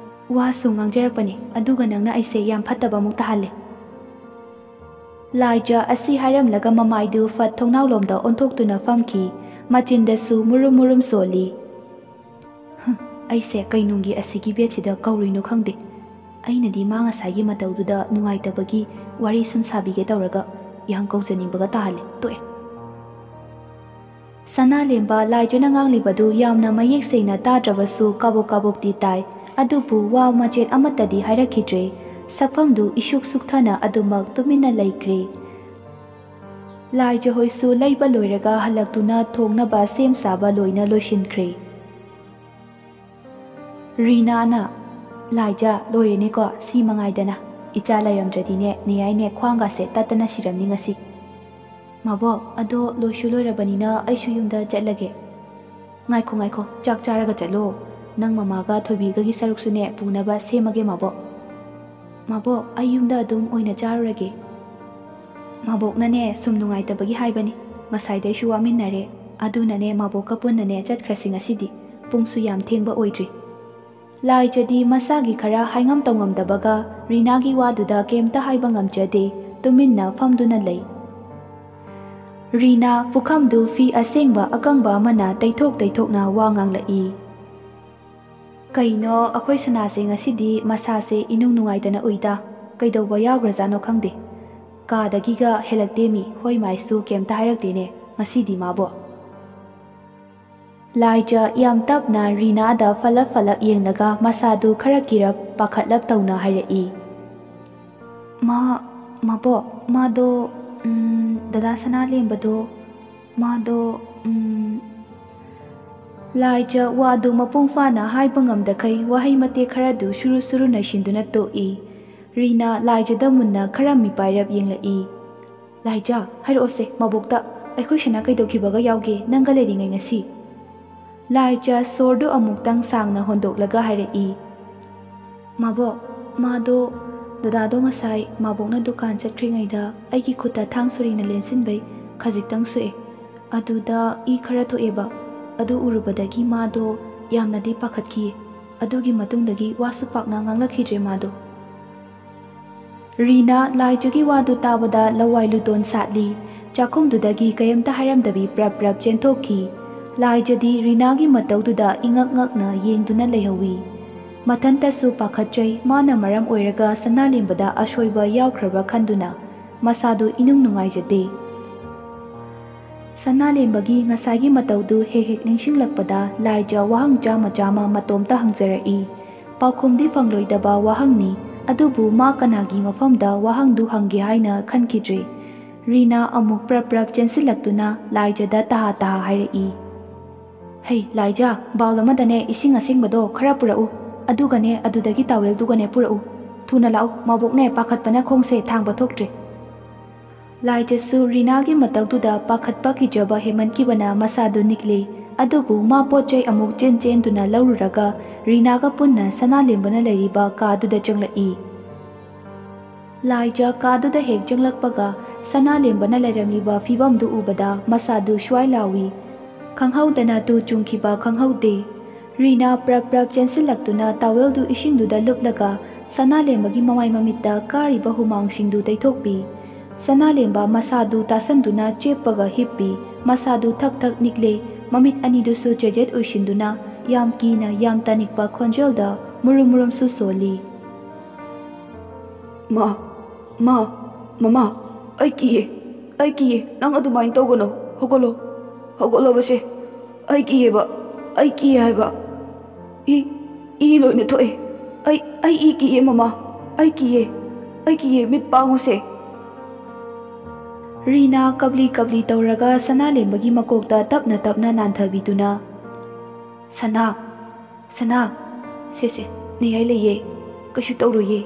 ꯋꯥ ꯁꯨꯝ ꯉꯥꯡꯖꯔꯛꯄꯅꯦ, ꯑꯗꯨꯒ ꯅꯪꯅ ꯑꯩꯁꯦ ꯌꯥꯝ ꯐꯠꯇꯕ ꯑꯃꯨꯛ ꯇꯥꯍꯜꯂꯦ꯫ ꯂꯥꯏꯖ ꯑꯁꯤ ꯍꯥꯏꯔꯝꯂꯒ ꯃꯃꯥꯏꯗꯨ ꯐꯠ ꯊꯣꯡꯅꯥꯎꯂꯣꯝꯗ ꯑꯣꯟꯊꯣꯛꯇꯨꯅ ꯐꯝꯈꯤ꯫ ꯃꯆꯤꯟꯗꯁꯨ ꯃꯨꯔꯨꯝ ꯃꯨꯔꯨꯝ ꯁꯣꯜꯂꯤ꯫ "ꯍꯨꯝ, ꯑꯩꯁꯦ ꯀꯩꯅꯨꯡꯒꯤ ꯑꯁꯤꯒꯤ ꯕꯦꯠꯁꯤꯗ ꯀꯧꯔꯨꯏꯅꯣ ꯈꯪꯗꯦ"꯫ ꯑꯩꯅꯗꯤ ꯃꯥ ꯉꯁꯥꯏꯒꯤ ꯃꯇꯧꯗꯨꯗ ꯅꯨꯡꯉꯥꯏꯇꯕꯒꯤ ꯋꯥꯔꯤ ꯁꯨꯝ ꯁꯥꯕꯤꯒꯦ ꯇꯧꯔꯒ ꯌꯥꯝ ꯀꯧꯖꯅꯤꯡꯕꯒ ꯇꯥꯍꯜꯂꯦ꯫ ꯇꯣꯛꯑꯦ꯫ ꯁꯅꯥꯂꯦꯝꯕ ꯂꯥꯏꯖꯅ ꯉꯥꯡꯂꯤꯕꯗꯨ ꯌꯥꯝꯅ ꯃꯌꯦꯛ ꯁꯦꯡꯅ ꯇꯥꯗ꯭ꯔꯕꯁꯨ ꯀꯥꯕꯣꯛ ꯀꯥꯕꯣꯛꯇꯤ ꯇꯥꯏ꯫ ꯑꯗꯨꯕꯨ ꯋꯥ ꯃꯆꯦꯠ ꯑꯃꯠꯇꯗꯤ ꯍꯥꯏꯔꯛꯈꯤꯗ꯭ꯔꯦ꯫ ꯁꯛꯐꯝꯗꯨ ꯏꯁꯨꯛ ꯁꯨꯛꯊꯅ ꯑꯗꯨꯃꯛ ꯇꯨꯃꯤꯟꯅ ꯂꯩꯈ꯭ꯔꯦ꯫ ꯂꯥꯏꯖ ꯍꯣꯏꯁꯨ ꯂꯩꯕ ꯂꯣꯏꯔꯒ ꯍꯜꯂꯛꯇꯨꯅ ꯊꯣꯡꯅꯕ ꯁꯦꯝ ꯁꯥꯕ ꯂꯣꯏꯅ ꯂꯣꯏꯁꯤꯟꯈ꯭ꯔꯦ꯫ ꯔꯤꯅꯥꯅ, "ꯂꯥꯏꯖ, ꯂꯣꯏꯔꯦꯅꯦꯀꯣ, ꯁꯤ ꯃꯉꯥꯏꯗꯅ꯫ ꯏꯆꯥ ꯂꯩꯔꯝꯗ꯭ꯔꯗꯤꯅꯦ, ꯅꯦꯌꯥꯏꯅꯦ ꯈ꯭ꯋꯥꯡꯒꯥꯁꯦ ꯇꯠꯇꯅ ꯁꯤꯔꯝꯅꯤ ꯉꯁꯤ꯫ ꯃꯕꯣꯛ, ꯑꯗꯣ ꯂꯣꯏꯁꯨ ꯂꯣꯏꯔꯕꯅꯤꯅ ꯑꯩꯁꯨ ꯌꯨꯝꯗ ꯆꯠꯂꯒꯦ꯫" "ꯉꯥꯏꯈꯣ, ꯉꯥꯏꯈꯣ, ꯆꯥꯛ ꯆꯥꯔꯒ ꯆꯠꯂꯣ꯫ ꯅꯪ ꯃꯃꯥꯒ ꯊꯣꯏꯕꯤꯒꯒꯤ ꯁꯔꯨꯛꯁꯨꯅꯦ ꯄꯨꯅꯕ ꯁꯦꯝꯃꯒꯦ, ꯃꯕꯣꯛ꯫" "ꯃꯕꯣꯛ, ꯑꯩ ꯌꯨꯝꯗ ꯑꯗꯨꯝ ꯑꯣꯏꯅ ꯆꯥꯔꯨꯔꯒꯦ꯫" "ꯃꯕꯣꯛꯅꯅꯦ ꯁꯨꯝ ꯅꯨꯡꯉꯥꯏꯇꯕꯒꯤ ꯍꯥꯏꯕꯅꯤ꯫ ꯉꯁꯥꯏꯗꯩꯁꯨ ꯋꯥꯃꯤꯟꯅꯔꯦ꯫ ꯑꯗꯨꯅꯅꯦ ꯃꯕꯣꯛꯀ ꯄꯨꯟꯅꯅꯦ ꯆꯠꯈ꯭ꯔꯁꯤ ꯉꯁꯤꯗꯤ꯫ ꯄꯨꯡꯁꯨ ꯌꯥꯝ ꯊꯦꯡꯕ ꯑꯣꯏꯗ꯭ꯔꯤ꯫" ꯂꯥꯏꯖꯗꯤ ꯃꯁꯥꯒꯤ ꯈꯔ ꯍꯥꯏꯉꯝ ꯇꯧꯉꯝꯗꯕꯒ ꯔꯤꯅꯥꯒꯤ ꯋꯥꯗꯨꯗ ꯀꯩꯝꯇ ꯍꯥꯏꯕ ꯉꯝꯖꯗꯦ, ꯇꯨꯃꯤꯟꯅ ꯐꯝꯗꯨꯅ ꯂꯩ꯫ ꯔꯤꯅꯥ ꯄꯨꯈꯝꯗꯨ ꯐꯤ ꯑꯁꯦꯡꯕ ꯑꯀꯪꯕ ꯑꯃꯅ ꯇꯩꯊꯣꯛ ꯇꯩꯊꯣꯛꯅ ꯋꯥ ꯉꯥꯡꯂꯛꯏ꯫ "ꯀꯩꯅꯣ, ꯑꯩꯈꯣꯏ ꯁꯅꯥꯁꯦ ꯉꯁꯤꯗꯤ ꯃꯁꯥꯁꯦ ꯏꯅꯨꯡ ꯅꯨꯡꯉꯥꯏꯇꯅ ꯎꯏꯗ꯫ ꯀꯩꯗꯧꯕ ꯌꯥꯎꯈ꯭ꯔꯖꯥꯠꯅꯣ ꯈꯪꯗꯦ꯫ ꯀꯥꯗꯒꯤꯒ ꯍꯦꯜꯂꯛꯇꯦꯃꯤ, ꯍꯣꯏ ꯃꯥꯏꯁꯨ ꯀꯩꯝꯇ ꯍꯥꯏꯔꯛꯇꯦꯅꯦ ꯉꯁꯤꯗꯤ ꯃꯥꯕꯣ꯫" ꯂꯥꯏꯖ ꯌꯥꯝ ꯇꯞꯅ ꯔꯤꯅꯥꯗ ꯐꯠꯂꯞ ꯐꯠꯂꯞ ꯌꯦꯡꯂꯒ ꯃꯁꯥꯗꯨ ꯈꯔ ꯀꯤꯔꯞ ꯄꯥꯈꯠꯂꯞ ꯇꯧꯅ ꯍꯥꯏꯔꯛꯏ꯫ "ꯃꯥ, ꯃꯕꯣꯛ, ꯃꯥꯗꯣ, ꯎꯝ, ꯗꯗꯥ ꯁꯅꯥꯂꯦꯝꯕꯗꯣ, ꯃꯥꯗꯣ, ꯎꯝ꯫" ꯂꯥꯏꯖ ꯋꯥꯗꯨ ꯃꯄꯨꯡ ꯐꯥꯅ ꯍꯥꯏꯕ ꯉꯝꯗꯈꯩ ꯋꯥꯍꯩ ꯃꯇꯦꯛ ꯈꯔꯗꯨ ꯁꯨꯔꯨ ꯁꯨꯔꯨ ꯅꯩꯁꯤꯟꯗꯨꯅ ꯇꯣꯛꯏ꯫ ꯔꯤꯅꯥ ꯂꯥꯏꯖꯗ ꯃꯨꯟꯅ ꯈꯔ ꯃꯤꯄꯥꯏꯔꯞ ꯌꯦꯡꯂꯛꯏ꯫ "ꯂꯥꯏꯖ, ꯍꯥꯏꯔꯛꯑꯣꯁꯦ ꯃꯕꯣꯛꯇ, ꯑꯩꯈꯣꯏ ꯁꯅꯥ ꯀꯩꯗꯧꯈꯤꯕꯒ ꯌꯥꯎꯒꯦ ꯅꯪꯒ ꯂꯩꯔꯤꯉꯩ ꯉꯁꯤ?" ꯂꯥꯏꯖ ꯁꯣꯔꯗꯨ ꯑꯃꯨꯛꯇꯪ ꯁꯥꯡꯅ ꯍꯣꯟꯗꯣꯛꯂꯒ ꯍꯥꯏꯔꯛꯏ꯫ "ꯃꯕꯣꯛ, ꯃꯥꯗꯣ, ꯗꯗꯥꯗꯣ ꯉꯁꯥꯏ ꯃꯕꯣꯛꯅ ꯗꯨꯀꯥꯟ ꯆꯠꯈ꯭ꯔꯤꯉꯩꯗ ꯑꯩꯒꯤ ꯈꯨꯠꯇ ꯊꯥꯡ ꯁꯣꯔꯤꯅ ꯂꯦꯟꯁꯤꯟꯕꯩ ꯈꯖꯤꯛꯇꯪ ꯁꯣꯛꯑꯦ꯫ ꯑꯗꯨꯗ ꯏ ꯈꯔ ꯊꯣꯛꯑꯦꯕ꯫ ꯑꯗꯨ ꯎꯔꯨꯕꯗꯒꯤ ꯃꯥꯗꯣ ꯌꯥꯝꯅꯗꯤ ꯄꯥꯈꯠꯈꯤꯌꯦ꯫ ꯑꯗꯨꯒꯤ ꯃꯇꯨꯡꯗꯒꯤ ꯋꯥꯁꯨ ꯄꯥꯛꯅ ꯉꯥꯡꯂꯛꯈꯤꯗ꯭ꯔꯦ ꯃꯥꯗꯣ꯫" ꯔꯤꯅꯥ ꯂꯥꯏꯖꯒꯤ ꯋꯥꯗꯨ ꯇꯥꯕꯗ ꯂꯋꯥꯏ ꯂꯨꯇꯣꯟ ꯁꯥꯠꯂꯤ꯫ ꯆꯥꯛꯈꯨꯝꯗꯨꯗꯒꯤ ꯀꯩꯝꯇ ꯍꯥꯏꯔꯝꯗꯕꯤ ꯄ꯭ꯔꯞ ꯄ꯭ꯔꯞ ꯆꯦꯟꯊꯣꯛꯈꯤ꯫ ꯂꯥꯏꯖꯗꯤ ꯔꯤꯅꯥꯒꯤ ꯃꯇꯧꯗꯨꯗ ꯏꯉꯛ ꯉꯛꯅ ꯌꯦꯡꯗꯨꯅ ꯂꯩꯍꯧꯏ꯫ ꯃꯊꯟꯇꯁꯨ ꯄꯥꯈꯠꯆꯩ꯫ ꯃꯥꯅ ꯃꯔꯝ ꯑꯣꯏꯔꯒ ꯁꯅꯥꯂꯦꯝꯕꯗ ꯑꯁꯣꯏꯕ ꯌꯥꯎꯈ꯭ꯔꯕ꯭ꯔꯥ ꯈꯟꯗꯨꯅ ꯃꯁꯥꯗꯨ ꯏꯅꯨꯡ ꯅꯨꯡꯉꯥꯏꯖꯗꯦ꯫ ꯁꯅꯥꯂꯦꯝꯕꯒꯤ ꯉꯁꯥꯏꯒꯤ ꯃꯇꯧꯗꯨ ꯍꯦꯛ ꯍꯦꯛ ꯅꯤꯡꯁꯤꯡꯂꯛꯄꯗ ꯂꯥꯏꯖ ꯋꯥꯍꯪ ꯆꯥꯝꯃ ꯆꯥꯝꯃ ꯃꯇꯣꯝꯇ ꯍꯪꯖꯔꯛꯏ꯫ ꯄꯥꯎꯈꯨꯝꯗꯤ ꯐꯪꯂꯣꯏꯗꯕ ꯋꯥꯍꯪꯅꯤ, ꯑꯗꯨꯕꯨ ꯃꯥ ꯀꯅꯥꯒꯤ ꯃꯐꯝꯗ ꯋꯥꯍꯪꯗꯨ ꯍꯪꯒꯦ ꯍꯥꯏꯅ ꯈꯟꯈꯤꯗ꯭ꯔꯦ꯫ ꯔꯤꯅꯥ ꯑꯃꯨꯛ ꯄ꯭ꯔꯞ ꯄ꯭ꯔꯞ ꯆꯦꯟꯁꯤꯜꯂꯛꯇꯨꯅ ꯂꯥꯏꯖꯗ ꯇꯍꯥ ꯇꯍꯥ ꯍꯥꯏꯔꯛꯏ꯫ "ꯍꯩ, ꯂꯥꯏꯖ, ꯕꯥꯎꯜ ꯑꯃꯗꯅꯦ ꯏꯁꯤꯡ ꯑꯁꯦꯡꯕꯗꯣ ꯈꯔ ꯄꯨꯔꯛꯎ, ꯑꯗꯨꯒꯅꯦ ꯑꯗꯨꯗꯒꯤ ꯇꯥꯋꯦꯜꯗꯨꯒꯅꯦ ꯄꯨꯔꯛꯎ꯫ ꯊꯨꯅ ꯂꯥꯛꯎ, ꯃꯕꯣꯛꯅꯦ ꯄꯥꯈꯠꯄꯅ ꯈꯣꯡꯁꯦ ꯊꯥꯡꯕ ꯊꯣꯛꯇ꯭ꯔꯦ꯫" ꯂꯥꯏꯖꯁꯨ ꯔꯤꯅꯥꯒꯤ ꯃꯇꯧꯗꯨꯗ ꯄꯥꯈꯠꯄ ꯀꯤꯖꯕ ꯍꯦꯟꯃꯟꯈꯤꯕꯅ ꯃꯁꯥꯗꯨ ꯅꯤꯛꯂꯦ꯫ ꯑꯗꯨꯕꯨ ꯃꯥ ꯄꯣꯠ ꯆꯩ ꯑꯃꯨꯛ ꯆꯦꯟ ꯆꯦꯟꯗꯨꯅ ꯂꯧꯔꯨꯔꯒ ꯔꯤꯅꯥꯒ ꯄꯨꯟꯅ ꯁꯅꯥꯂꯦꯝꯕꯅ ꯂꯩꯔꯤꯕ ꯀꯥꯗꯨꯗ ꯆꯪꯂꯛꯏ꯫ ꯂꯥꯏꯖ ꯀꯥꯗꯨꯗ ꯍꯦꯛ ꯆꯪꯂꯛꯄꯒ ꯁꯅꯥꯂꯦꯝꯕꯅ ꯂꯩꯔꯝꯂꯤꯕ ꯐꯤꯕꯝꯗꯨ ꯎꯕꯗ ꯃꯁꯥꯗꯨ ꯁ꯭ꯋꯥꯏ ꯂꯥꯎꯏ꯫ ꯈꯪꯍꯧꯗꯅ ꯇꯨ ꯆꯨꯡꯈꯤꯕ ꯈꯪꯍꯧꯗꯦ꯫ ꯔꯤꯅꯥ ꯄ꯭ꯔꯞ ꯄ꯭ꯔꯞ ꯆꯦꯟꯁꯤꯜꯂꯛꯇꯨꯅ ꯇꯥꯋꯦꯜꯗꯨ ꯏꯁꯤꯡꯗꯨꯗ ꯂꯨꯞꯂꯒ ꯁꯅꯥꯂꯦꯝꯕꯒꯤ ꯃꯃꯥꯏ ꯃꯃꯤꯠꯇ ꯀꯥꯔꯤꯕ ꯍꯨꯃꯥꯡꯁꯤꯡꯗꯨ ꯇꯩꯊꯣꯛꯄꯤ꯫ ꯁꯅꯥꯂꯦꯝꯕ ꯃꯁꯥꯗꯨ ꯇꯥꯁꯟꯗꯨꯅ ꯆꯦꯞꯄꯒ ꯍꯤꯞꯄꯤ꯫ ꯃꯁꯥꯗꯨ ꯊꯛ ꯊꯛ ꯅꯤꯛꯂꯦ꯫ ꯃꯃꯤꯠ ꯑꯅꯤꯗꯨꯁꯨ ꯆꯦꯖꯦꯠ ꯎꯏꯁꯤꯟꯗꯨꯅ ꯌꯥꯝ ꯀꯤꯅ ꯌꯥꯝ ꯇꯥꯅꯤꯛꯄ ꯈꯣꯟꯖꯦꯜꯗ ꯃꯨꯔꯨꯝ ꯃꯨꯔꯨꯝꯁꯨ ꯁꯣꯜꯂꯤ꯫ "ꯃꯥ, ꯃꯥ, ꯃꯃꯥ, ꯑꯩ ꯀꯤꯌꯦ, ꯑꯩ ꯀꯤꯌꯦ꯫ ꯅꯪ ꯑꯗꯨꯃꯥꯏꯅ ꯇꯧꯒꯅꯣ꯫ ꯍꯧꯒꯠꯂꯣ, ꯍꯧꯒꯠꯂꯣꯕꯁꯦ꯫ ꯑꯩ ꯀꯤꯌꯦꯕ, ꯑꯩ ꯀꯤꯌꯦ ꯍꯥꯏꯕ꯫ ꯏ, ꯏ ꯂꯣꯏꯅ ꯊꯣꯛꯑꯦ꯫ ꯑꯩ, ꯑꯩ ꯏ ꯀꯤꯌꯦ ꯃꯃꯥ, ꯑꯩ ꯀꯤꯌꯦ, ꯑꯩ ꯀꯤꯌꯦ꯫ ꯃꯤꯠ ꯄꯥꯡꯉꯨꯁꯦ꯫" ꯔꯤꯅꯥ ꯀꯞꯂꯤ ꯀꯞꯂꯤ ꯇꯧꯔꯒ ꯁꯅꯥꯂꯦꯝꯕꯒꯤ ꯃꯀꯣꯛꯇ ꯇꯞꯅ ꯇꯞꯅ ꯅꯥꯟꯊꯕꯤꯗꯨꯅ, "ꯁꯅꯥ, ꯁꯅꯥ, ꯁꯦ, ꯁꯦ, ꯅꯌꯥꯏ ꯂꯩꯌꯦ꯫ ꯀꯩꯁꯨ ꯇꯧꯔꯣꯏꯌꯦ,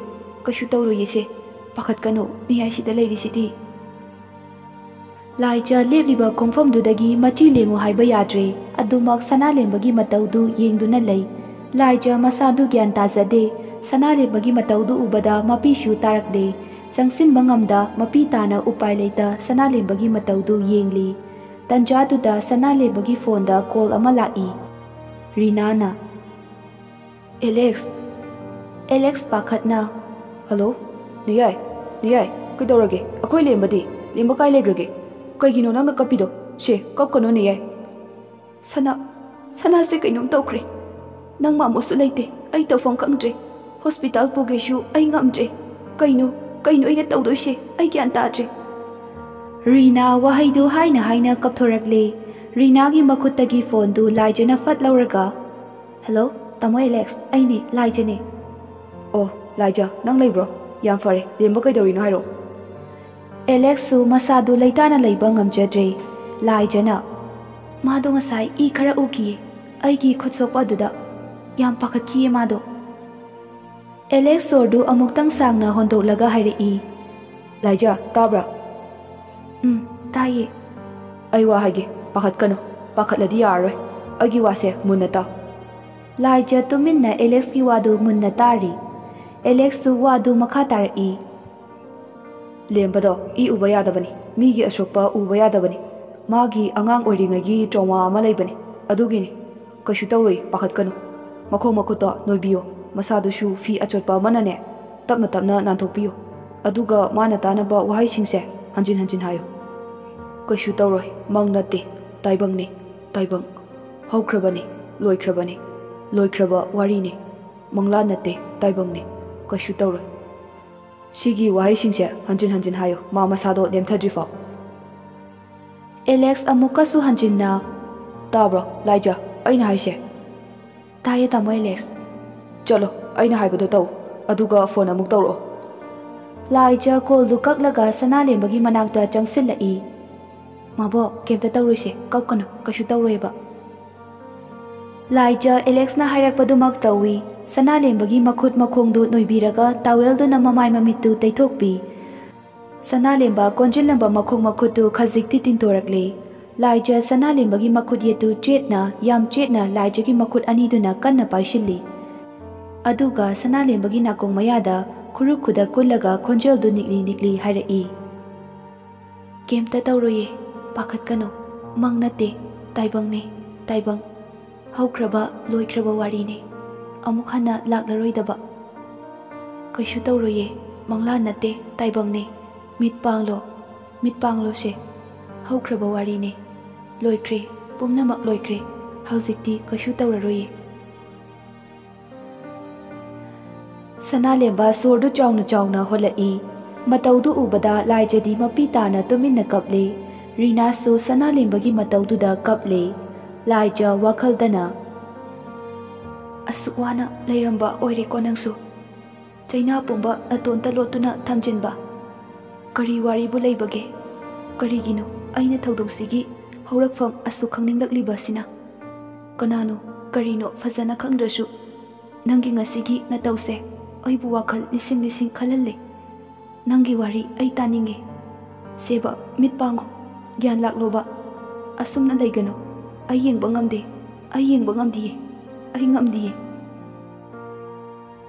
ꯀꯩꯁꯨ ꯇꯧꯔꯣꯏꯌꯦ ꯁꯦ꯫ ꯄꯥꯈꯠꯀꯅꯨ, ꯅꯌꯥꯏ ꯁꯤꯗ ꯂꯩꯔꯤꯁꯤꯗꯤ꯫" ꯂꯥꯏꯖ ꯂꯦꯞꯂꯤꯕ ꯈꯣꯡꯐꯝꯗꯨꯗꯒꯤ ꯃꯆꯤ ꯂꯦꯡꯉꯨ ꯍꯥꯏꯕ ꯌꯥꯗ꯭ꯔꯦ꯫ ꯑꯗꯨꯃꯛ ꯁꯅꯥꯂꯦꯝꯕꯒꯤ ꯃꯇꯧꯗꯨ ꯌꯦꯡꯗꯨꯅ ꯂꯩ꯫ ꯂꯥꯏꯖ ꯃꯁꯥꯗꯨ ꯒ꯭ꯌꯥꯟ ꯇꯥꯖꯗꯦ꯫ ꯁꯅꯥꯂꯦꯝꯕꯒꯤ ꯃꯇꯧꯗꯨ ꯎꯕꯗ ꯃꯄꯤꯁꯨ ꯇꯥꯔꯛꯂꯦ꯫ ꯆꯪꯁꯤꯟꯕ ꯉꯝꯗ ꯃꯄꯤ ꯇꯥꯅ ꯎꯄꯥꯏ ꯂꯩꯇ ꯁꯅꯥꯂꯦꯝꯕꯒꯤ ꯃꯇꯧꯗꯨ ꯌꯦꯡꯂꯤ꯫ ꯇꯟꯖꯥꯗꯨꯗ ꯁꯅꯥꯂꯦꯝꯕꯒꯤ ꯐꯣꯟꯗ ꯀꯣꯜ ꯑꯃ ꯂꯥꯛꯏ꯫ ꯔꯤꯅꯥꯅ꯫ "ꯑꯦꯂꯦꯛꯁ!" ꯑꯦꯂꯦꯛꯁ ꯄꯥꯈꯠꯅ꯫ "ꯍꯜꯂꯣ? ꯅꯌꯥꯏ, ꯅꯌꯥꯏ, ꯀꯩꯗꯧꯔꯒꯦ? ꯑꯩꯈꯣꯏ ꯂꯦꯝꯕꯗꯤ? ꯂꯦꯝꯕ ꯀꯥꯏ ꯂꯩꯈ꯭ꯔꯒꯦ? ꯀꯩꯒꯤꯅꯣ ꯅꯪꯅ ꯀꯞꯄꯤꯗꯣ? ꯁꯦ, ꯀꯞꯀꯅꯣ ꯅꯌꯥꯏ꯫" "ꯁꯅꯥ, ꯁꯅꯥꯁꯦ ꯀꯩꯅꯣꯝ ꯇꯧꯈ꯭ꯔꯦ꯫ ꯅꯪ ꯃꯥꯃꯣꯁꯨ ꯂꯩꯇꯦ꯫ ꯑꯩ ꯇꯧꯐꯝ ꯈꯪꯗ꯭ꯔꯦ꯫ ꯍꯣꯁꯄꯤꯇꯥꯜ ꯄꯨꯒꯦꯁꯨ ꯑꯩ ꯉꯝꯗ꯭ꯔꯦ꯫ ꯀꯩꯅꯣ, ꯀꯩꯅꯣ ꯑꯩꯅ ꯇꯧꯗꯣꯏꯁꯦ? ꯑꯩ ꯒ꯭ꯌꯥꯟ ꯇꯥꯗ꯭ꯔꯦ꯫ ꯔꯤꯅꯥ ꯋꯥꯍꯩꯗꯨ ꯍꯥꯏꯅ ꯍꯥꯏꯅ ꯀꯞꯊꯣꯔꯛꯂꯦ꯫ ꯔꯤꯅꯥꯒꯤ ꯃꯈꯨꯠꯇꯒꯤ ꯐꯣꯟꯗꯨ ꯂꯥꯏꯖꯅ ꯐꯠ ꯂꯧꯔꯒ, "ꯍꯜꯂꯣ, ꯇꯥꯃꯣ ꯑꯦꯂꯦꯛꯁ, ꯑꯩꯅꯦ, ꯂꯥꯏꯖꯅꯦ꯫" "ꯑꯣ, ꯂꯥꯏꯖ, ꯅꯪ ꯂꯩꯕ꯭ꯔꯣ? ꯌꯥꯝ ꯐꯔꯦ꯫ ꯂꯦꯝꯕ ꯀꯩꯗꯧꯔꯤꯅꯣ ꯍꯥꯏꯔꯛꯑꯣ꯫" ꯑꯦꯂꯦꯛꯁꯁꯨ ꯃꯁꯥꯗꯨ ꯂꯩꯇꯥꯅ ꯂꯩꯕ ꯉꯝꯖꯗ꯭ꯔꯦ꯫ ꯂꯥꯏꯖꯅ, "ꯃꯥꯗꯣ ꯉꯁꯥꯏ ꯏ ꯈꯔ ꯎꯈꯤꯌꯦ, ꯑꯩꯒꯤ ꯈꯨꯠ ꯁꯣꯛꯄ ꯑꯗꯨꯗ꯫ ꯌꯥꯝ ꯄꯥꯈꯠꯈꯤꯌꯦ ꯃꯥꯗꯣ꯫" ꯑꯦꯂꯦꯛꯁ ꯁꯣꯔꯗꯨ ꯑꯃꯨꯛꯇꯪ ꯁꯥꯡꯅ ꯍꯣꯟꯗꯣꯛꯂꯒ ꯍꯥꯏꯔꯛꯏ꯫ "ꯂꯥꯏꯖ, ꯇꯥꯕ꯭ꯔꯥ?" "ꯎꯝ, ꯇꯥꯏꯌꯦ꯫" "ꯑꯩ ꯋꯥ ꯍꯥꯏꯒꯦ, ꯄꯥꯈꯠꯀꯅꯨ꯫ ꯄꯥꯈꯠꯂꯗꯤ ꯌꯥꯔꯔꯣꯏ꯫ ꯑꯩꯒꯤ ꯋꯥꯁꯦ ꯃꯨꯟꯅ ꯇꯥꯎ꯫" ꯂꯥꯏꯖ ꯇꯨꯃꯤꯟꯅ ꯑꯦꯂꯦꯛꯁꯀꯤ ꯋꯥꯗꯨ ꯃꯨꯟꯅ ꯇꯥꯔꯤ꯫ ꯑꯦꯂꯦꯛꯁꯁꯨ ꯋꯥꯗꯨ ꯃꯈꯥ ꯇꯥꯔꯛꯏ꯫ "ꯂꯦꯝꯕꯗꯣ ꯏ ꯎꯕ ꯌꯥꯗꯕꯅꯤ, ꯃꯤꯒꯤ ꯑꯁꯣꯛꯄ ꯎꯕ ꯌꯥꯗꯕꯅꯤ꯫ ꯃꯥꯒꯤ ꯑꯉꯥꯡ ꯑꯣꯏꯔꯤꯉꯩꯒꯤ ꯇ꯭ꯔꯣꯃꯥ ꯑꯃ ꯂꯩꯕꯅꯤ, ꯑꯗꯨꯒꯤꯅꯤ꯫ ꯀꯩꯁꯨ ꯇꯧꯔꯣꯏ, ꯄꯥꯈꯠꯀꯅꯨ꯫ ꯃꯈꯣꯡ ꯃꯈꯨꯠꯇꯣ ꯅꯣꯏꯕꯤꯌꯣ, ꯃꯁꯥꯗꯨꯁꯨ ꯐꯤ ꯑꯆꯣꯠꯄ ꯑꯃꯅꯅꯦ, ꯇꯞꯅ ꯇꯞꯅ ꯅꯥꯟꯊꯣꯛꯄꯤꯌꯣ꯫ ꯑꯗꯨꯒ ꯃꯥꯅ ꯇꯥꯅꯕ ꯋꯥꯍꯩꯁꯤꯡꯁꯦ ꯍꯟꯖꯤꯟ ꯍꯟꯖꯤꯟ ꯍꯥꯏꯌꯨ꯫" "ꯀꯩꯁꯨ ꯇꯧꯔꯣꯏ, ꯃꯪ ꯅꯠꯇꯦ, ꯇꯥꯏꯕꯪꯅꯤ, ꯇꯥꯏꯕꯪ꯫ ꯍꯧꯈ꯭ꯔꯕꯅꯤ, ꯂꯣꯏꯈ꯭ꯔꯕꯅꯤ, ꯂꯣꯏꯈ꯭ꯔꯕ ꯋꯥꯔꯤꯅꯤ꯫ ꯃꯪꯂꯥꯟ ꯅꯠꯇꯦ, ꯇꯥꯏꯕꯪꯅꯤ, ꯀꯩꯁꯨ ꯇꯧꯔꯣꯏ꯫" ꯁꯤꯒꯤ ꯋꯥꯍꯩꯁꯤꯡꯁꯦ ꯍꯟꯖꯤꯟ ꯍꯟꯖꯤꯟ ꯍꯥꯏꯌꯨ, ꯃꯥ ꯃꯁꯥꯗꯣ ꯅꯦꯝꯊꯗ꯭ꯔꯤꯐꯥꯎ꯫ ꯑꯦꯂꯦꯛꯁ ꯑꯃꯨꯛꯀꯁꯨ ꯍꯟꯖꯤꯟꯅ, "ꯇꯥꯕ꯭ꯔꯣ, ꯂꯥꯏꯖ, ꯑꯩꯅ ꯍꯥꯏꯁꯦ?" "ꯇꯥꯏꯌꯦ, ꯇꯥꯃꯣ ꯑꯦꯂꯦꯛꯁ꯫" "ꯆꯠꯂꯣ, ꯑꯩꯅ ꯍꯥꯏꯕꯗꯣ ꯇꯧ, ꯑꯗꯨꯒ ꯐꯣꯟ ꯑꯃꯨꯛ ꯇꯧꯔꯛꯑꯣ꯫" ꯂꯥꯏꯖ ꯀꯣꯜꯗꯨ ꯀꯛꯂꯒ ꯁꯅꯥꯂꯦꯝꯕꯒꯤ ꯃꯅꯥꯛꯇ ꯆꯪꯁꯤꯜꯂꯛꯏ꯫ "ꯃꯥꯕꯣꯛ, ꯀꯩꯝꯇ ꯇꯧꯔꯣꯏꯁꯦ, ꯀꯞꯀꯅꯨ, ꯀꯩꯁꯨ ꯇꯧꯔꯣꯏꯕ꯫" ꯂꯥꯏꯖ ꯑꯦꯂꯦꯛꯁꯅ ꯍꯥꯏꯔꯛꯄꯗꯨꯃꯛ ꯇꯧꯏ꯫ ꯁꯅꯥꯂꯦꯝꯕꯒꯤ ꯃꯈꯨꯠ ꯃꯈꯣꯡꯗꯨ ꯅꯣꯏꯕꯤꯔꯒ ꯇꯥꯋꯦꯜꯗꯨꯅ ꯃꯃꯥꯏ ꯃꯃꯤꯠꯇꯨ ꯇꯩꯊꯣꯛꯄꯤ꯫ ꯁꯅꯥꯂꯦꯝꯕ ꯀꯣꯟꯖꯤꯜꯂꯝꯕ ꯃꯈꯣꯡ ꯃꯈꯨꯠꯇꯨ ꯈꯖꯤꯛꯇꯤ ꯇꯤꯡꯊꯣꯔꯛꯂꯦ꯫ ꯂꯥꯏꯖ ꯁꯅꯥꯂꯦꯝꯕꯒꯤ ꯃꯈꯨꯠ ꯌꯦꯠꯇꯨ ꯆꯦꯠꯅ, ꯌꯥꯝ ꯆꯦꯠꯅ ꯂꯥꯏꯖꯒꯤ ꯃꯈꯨꯠ ꯑꯅꯤꯗꯨꯅ ꯀꯟꯅ ꯄꯥꯏꯁꯤꯜꯂꯤ꯫ ꯑꯗꯨꯒ ꯁꯅꯥꯂꯦꯝꯕꯒꯤ ꯅꯥꯀꯣꯡ ꯃꯌꯥꯗ ꯈꯨꯔꯨ ꯈꯨꯗ ꯀꯨꯜꯂꯒ ꯈꯣꯟꯖꯦꯜꯗꯨ ꯅꯤꯛꯂꯤ ꯅꯤꯛꯂꯤ ꯍꯥꯏꯔꯛꯏ꯫ "ꯀꯩꯝꯇ ꯇꯧꯔꯣꯏꯌꯦ, ꯄꯥꯈꯠꯀꯅꯨ꯫ ꯃꯪ ꯅꯠꯇꯦ, ꯇꯥꯏꯕꯪꯅꯦ, ꯇꯥꯏꯕꯪ꯫ ꯍꯧꯈ꯭ꯔꯕ, ꯂꯣꯏꯈ꯭ꯔꯕ ꯋꯥꯔꯤꯅꯦ꯫ ꯑꯃꯨꯛ ꯍꯟꯅ ꯂꯥꯛꯂꯔꯣꯏꯗꯕ꯫ ꯀꯩꯁꯨ ꯇꯧꯔꯣꯏꯌꯦ, ꯃꯪꯂꯥꯟ ꯅꯠꯇꯦ, ꯇꯥꯏꯕꯪꯅꯦ꯫ ꯃꯤꯠ ꯄꯥꯡꯂꯣ, ꯃꯤꯠ ꯄꯥꯡꯂꯣꯁꯦ꯫ ꯍꯧꯈ꯭ꯔꯕ ꯋꯥꯔꯤꯅꯦ꯫ ꯂꯣꯏꯈ꯭ꯔꯦ, ꯄꯨꯝꯅꯃꯛ ꯂꯣꯏꯈ꯭ꯔꯦ꯫ ꯍꯧꯖꯤꯛꯇꯤ ꯀꯩꯁꯨ ꯇꯧꯔꯔꯣꯏꯌꯦ꯫" ꯁꯅꯥꯂꯦꯝꯕ ꯁꯣꯔꯗꯨ ꯆꯥꯎꯅ ꯆꯥꯎꯅ ꯍꯣꯜꯂꯛꯏ꯫ ꯃꯇꯧꯗꯨ ꯎꯕꯗ ꯂꯥꯏꯖꯗꯤ ꯃꯄꯤ ꯇꯥꯅ ꯇꯨꯃꯤꯟꯅ ꯀꯞꯂꯦ꯫ ꯔꯤꯅꯥꯁꯨ ꯁꯅꯥꯂꯦꯝꯕꯒꯤ ꯃꯇꯧꯗꯨꯗ ꯀꯞꯂꯦ꯫ ꯂꯥꯏꯖ ꯋꯥꯈꯜꯗꯅ, "ꯑꯁꯨꯛ ꯋꯥꯅ ꯂꯩꯔꯝꯕ ꯑꯣꯏꯔꯦꯀꯣ ꯅꯪꯁꯨ꯫ ꯆꯩꯅꯥ ꯄꯨꯝꯕ ꯅꯇꯣꯟꯇ ꯂꯣꯠꯇꯨꯅ ꯊꯝꯖꯤꯟꯕ꯫ ꯀꯔꯤ ꯋꯥꯔꯤꯕꯨ ꯂꯩꯕꯒꯦ? ꯀꯔꯤꯒꯤꯅꯣ ꯑꯩꯅ ꯊꯧꯗꯣꯛꯁꯤꯒꯤ ꯍꯧꯔꯛꯐꯝ ꯑꯁꯨꯛ ꯈꯪꯅꯤꯡꯂꯛꯂꯤꯕꯁꯤꯅ? ꯀꯅꯥꯅꯣ, ꯀꯔꯤꯅꯣ ꯐꯖꯅ ꯈꯪꯗ꯭ꯔꯁꯨ, ꯅꯪꯒꯤ ꯉꯁꯤꯒꯤ ꯅꯇꯧꯁꯦ ꯑꯩꯕꯨ ꯋꯥꯈꯜ ꯂꯤꯁꯤꯡ ꯂꯤꯁꯤꯡ ꯈꯜꯍꯜꯂꯦ꯫ ꯅꯪꯒꯤ ꯋꯥꯔꯤ ꯑꯩ ꯇꯥꯅꯤꯡꯉꯦ꯫ ꯁꯦꯕ, ꯃꯤꯠ ꯄꯥꯡꯉꯣ꯫ ꯒ꯭ꯌꯥꯟ ꯂꯥꯛꯂꯣꯕ꯫ ꯑꯁꯨꯝꯅ ꯂꯩꯒꯅꯨ꯫ ꯑꯩ ꯌꯦꯡꯕ ꯉꯝꯗꯦ꯫ ꯑꯩ ꯌꯦꯡꯕ ꯉꯝꯗꯤꯌꯦ꯫ ꯑꯩ ꯉꯝꯗꯤꯌꯦ꯫"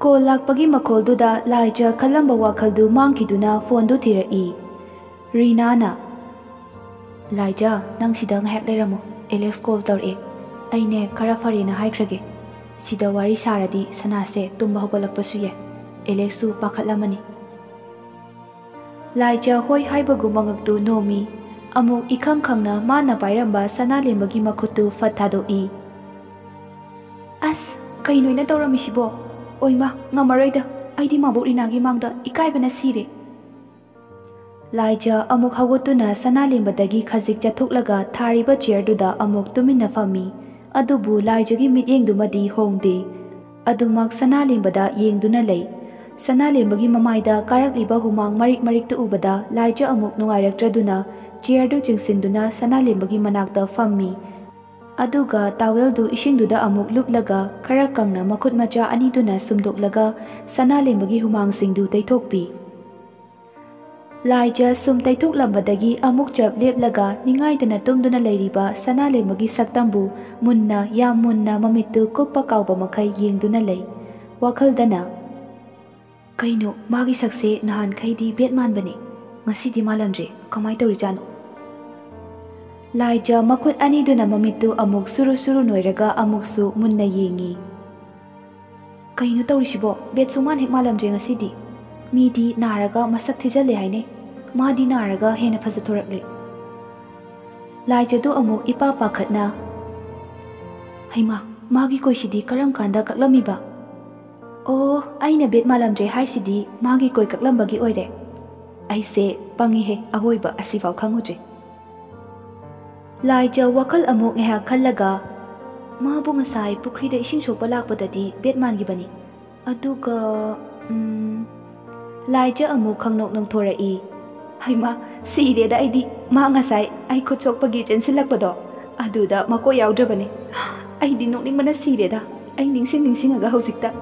ꯀꯣꯜ ꯂꯥꯛꯄꯒꯤ ꯃꯈꯣꯜꯗꯨꯗ ꯂꯥꯏꯖ ꯈꯜꯂꯝꯕ ꯋꯥꯈꯜꯗꯨ ꯃꯥꯡꯈꯤꯗꯨꯅ ꯐꯣꯟꯗꯨ ꯊꯤꯔꯛꯏ꯫ ꯔꯤꯅꯥꯅ, "ꯂꯥꯏꯖ, ꯅꯪ ꯁꯤꯗ ꯉꯥꯏꯍꯥꯛ ꯂꯩꯔꯝꯃꯣ꯫ ꯑꯦꯂꯦꯛꯁ ꯀꯣꯜ ꯇꯧꯔꯛꯑꯦ꯫ ꯑꯩꯅꯦ ꯈꯔ ꯐꯔꯦꯅ ꯍꯥꯏꯈ꯭ꯔꯒꯦ꯫ ꯁꯤꯗ ꯋꯥꯔꯤ ꯁꯥꯔꯗꯤ ꯁꯅꯥꯁꯦ ꯇꯨꯝꯕ ꯍꯧꯒꯠꯂꯛꯄꯁꯨ ꯌꯥꯏ꯫ ꯑꯦꯂꯦꯛꯁꯁꯨ ꯄꯥꯈꯠꯂꯝꯃꯅꯤ꯫" ꯂꯥꯏꯖ ꯍꯣꯏ ꯍꯥꯏꯕꯒꯨꯝ ꯃꯉꯛꯇꯨ ꯅꯣꯝꯃꯤ꯫ ꯑꯃꯨꯛ ꯏꯈꯪ ꯈꯪꯅ ꯃꯥꯅ ꯄꯥꯏꯔꯝꯕ ꯁꯅꯥꯂꯦꯝꯕꯒꯤ ꯃꯈꯨꯠꯇꯨ ꯐꯠ ꯊꯥꯗꯣꯛꯏ꯫ "ꯑꯁ, ꯀꯩꯅꯣ ꯑꯩꯅ ꯇꯧꯔꯝꯃꯤꯁꯤꯕꯣ? ꯑꯣꯏꯃꯥ, ꯉꯝꯃꯔꯣꯏꯗ꯫ ꯑꯩꯗꯤ ꯃꯥꯕꯣꯛ ꯔꯤꯅꯥꯒꯤ ꯃꯥꯡꯗ ꯏꯀꯥꯏꯕꯅ ꯁꯤꯔꯦ꯫" ꯂꯥꯏꯖ ꯑꯃꯨꯛ ꯍꯧꯒꯠꯇꯨꯅ ꯁꯅꯥꯂꯦꯝꯕꯗꯒꯤ ꯈꯖꯤꯛ ꯆꯠꯊꯣꯛꯂꯒ ꯊꯥꯔꯤꯕ ꯆꯤꯌꯔꯗꯨꯗ ꯑꯃꯨꯛ ꯇꯨꯃꯤꯟꯅ ꯐꯝꯃꯤ꯫ ꯑꯗꯨꯕꯨ ꯂꯥꯏꯖꯒꯤ ꯃꯤꯠꯌꯦꯡꯗꯨꯃꯗꯤ ꯍꯣꯡꯗꯦ꯫ ꯑꯗꯨꯃꯛ ꯁꯅꯥꯂꯦꯝꯕꯗ ꯌꯦꯡꯗꯨꯅ ꯂꯩ꯫ ꯁꯅꯥꯂꯦꯝꯕꯒꯤ ꯃꯃꯥꯏꯗ ꯀꯥꯔꯛꯂꯤꯕ ꯍꯨꯃꯥꯡ ꯃꯔꯤꯛ ꯃꯔꯤꯛꯇ ꯎꯕꯗ ꯂꯥꯏꯖ ꯑꯃꯨꯛ ꯅꯨꯡꯉꯥꯏꯔꯛꯇ꯭ꯔꯗꯨꯅ ꯆꯤꯌꯔꯗꯨ ꯆꯤꯡꯁꯤꯟꯗꯨꯅ ꯁꯅꯥꯂꯦꯝꯕꯒꯤ ꯃꯅꯥꯛꯇ ꯐꯝꯃꯤ꯫ ꯑꯗꯨꯒ ꯇꯥꯋꯦꯜꯗꯨ ꯏꯁꯤꯡꯗꯨꯗ ꯑꯃꯨꯛ ꯂꯨꯞꯂꯒ ꯈꯔ ꯀꯪꯅ ꯃꯈꯨꯠ ꯃꯆꯥ ꯑꯅꯤꯗꯨꯅ ꯁꯨꯝꯗꯣꯛꯂꯒ ꯁꯅꯥꯂꯦꯝꯕꯒꯤ ꯍꯨꯃꯥꯡꯁꯤꯡꯗꯨ ꯇꯩꯊꯣꯛꯄꯤ꯫ ꯂꯥꯏꯖ ꯁꯨꯝ ꯇꯩꯊꯣꯛꯂꯝꯕꯗꯒꯤ ꯑꯃꯨꯛ ꯆꯞ ꯂꯦꯞꯂꯒ ꯅꯤꯡꯉꯥꯏꯗꯅ ꯇꯨꯝꯗꯨꯅ ꯂꯩꯔꯤꯕ ꯁꯅꯥꯂꯦꯝꯕꯒꯤ ꯁꯛꯇꯝꯕꯨ ꯃꯨꯟꯅ, ꯌꯥꯝ ꯃꯨꯟꯅ ꯃꯃꯤꯠꯇꯨ ꯀꯨꯞꯄ ꯀꯥꯎꯕ ꯃꯈꯩ ꯌꯦꯡꯗꯨꯅ ꯂꯩ꯫ ꯋꯥꯈꯜꯗꯅ, "ꯀꯩꯅꯣ, ꯃꯥꯒꯤ ꯁꯛꯁꯦ ꯅꯍꯥꯟꯈꯩꯗꯤ ꯕꯦꯠ ꯃꯥꯟꯕꯅꯦ, ꯉꯁꯤꯗꯤ ꯃꯥꯜꯂꯝꯗ꯭ꯔꯦ, ꯀꯃꯥꯏ ꯇꯧꯔꯤꯖꯥꯠꯅꯣ?" ꯂꯥꯏꯖ ꯃꯈꯨꯠ ꯑꯅꯤꯗꯨꯅ ꯃꯃꯤꯠꯇꯨ ꯑꯃꯨꯛ ꯁꯨꯔꯨ ꯁꯨꯔꯨ ꯅꯣꯏꯔꯒ ꯑꯃꯨꯛꯁꯨ ꯃꯨꯟꯅ ꯌꯦꯡꯉꯤ꯫ "ꯀꯩꯅꯣ ꯇꯧꯔꯤꯁꯤꯕꯣ? ꯕꯦꯠ ꯁꯨꯡꯃꯥꯟ ꯍꯦꯛ ꯃꯥꯜꯂꯝꯗ꯭ꯔꯦ ꯉꯁꯤꯗꯤ꯫ ꯃꯤꯗꯤ ꯅꯥꯔꯒ ꯃꯁꯛ ꯊꯤꯖꯜꯂꯦ ꯍꯥꯏꯅꯩ, ꯃꯥꯗꯤ ꯅꯥꯔꯒ ꯍꯦꯟꯅ ꯐꯖꯊꯣꯔꯛꯂꯦ꯫" ꯂꯥꯏꯖꯗꯨ ꯑꯃꯨꯛ ꯏꯄꯥ ꯄꯥꯈꯠꯅ, "ꯍꯩꯃꯥ, ꯃꯥꯒꯤ ꯀꯣꯏꯁꯤꯗꯤ ꯀꯔꯝ ꯀꯥꯟꯗ ꯀꯛꯂꯝꯃꯤꯕ?" ꯑꯣ, ꯑꯩꯅ ꯕꯦꯠ ꯃꯥꯜꯂꯝꯗ꯭ꯔꯦ ꯍꯥꯏꯁꯤꯗꯤ ꯃꯥꯒꯤ ꯀꯣꯏ ꯀꯛꯂꯝꯕꯒꯤ ꯑꯣꯏꯔꯦ꯫ ꯑꯩꯁꯦ ꯄꯪꯉꯤꯍꯦ, ꯑꯋꯣꯏꯕ ꯑꯁꯤꯐꯥꯎ ꯈꯪꯉꯨꯗ꯭ꯔꯦ꯫ ꯂꯥꯏꯖ ꯋꯥꯈꯜ ꯑꯃꯨꯛ ꯉꯥꯏꯍꯥꯛ ꯈꯜꯂꯒ, "ꯃꯥꯕꯨ ꯉꯁꯥꯏ ꯄꯨꯈ꯭ꯔꯤꯗ ꯏꯁꯤꯡ ꯁꯣꯛꯄ ꯂꯥꯛꯄꯗꯗꯤ ꯕꯦꯠ ꯃꯥꯟꯈꯤꯕꯅꯤ꯫ ꯑꯗꯨꯒ, ꯎꯝ," ꯂꯥꯏꯖ ꯑꯃꯨꯛ ꯈꯪꯅꯣꯛ ꯅꯣꯛꯊꯣꯔꯛꯏ꯫ "ꯍꯩꯃꯥ, ꯁꯤꯔꯦꯗ ꯑꯩꯗꯤ꯫ ꯃꯥ ꯉꯁꯥꯏ ꯑꯩ ꯈꯨꯠ ꯁꯣꯛꯄꯒꯤ ꯆꯦꯟꯁꯤꯜꯂꯛꯄꯗꯣ, ꯑꯗꯨꯗ ꯃꯀꯣꯛ ꯌꯥꯎꯗ꯭ꯔꯕꯅꯦ꯫ ꯑꯩꯗꯤ ꯅꯣꯛꯅꯤꯡꯕꯅ ꯁꯤꯔꯦꯗ, ꯑꯩ ꯅꯤꯡꯁꯤꯡ ꯅꯤꯡꯁꯤꯡꯉꯒ ꯍꯧꯖꯤꯛꯇ꯫"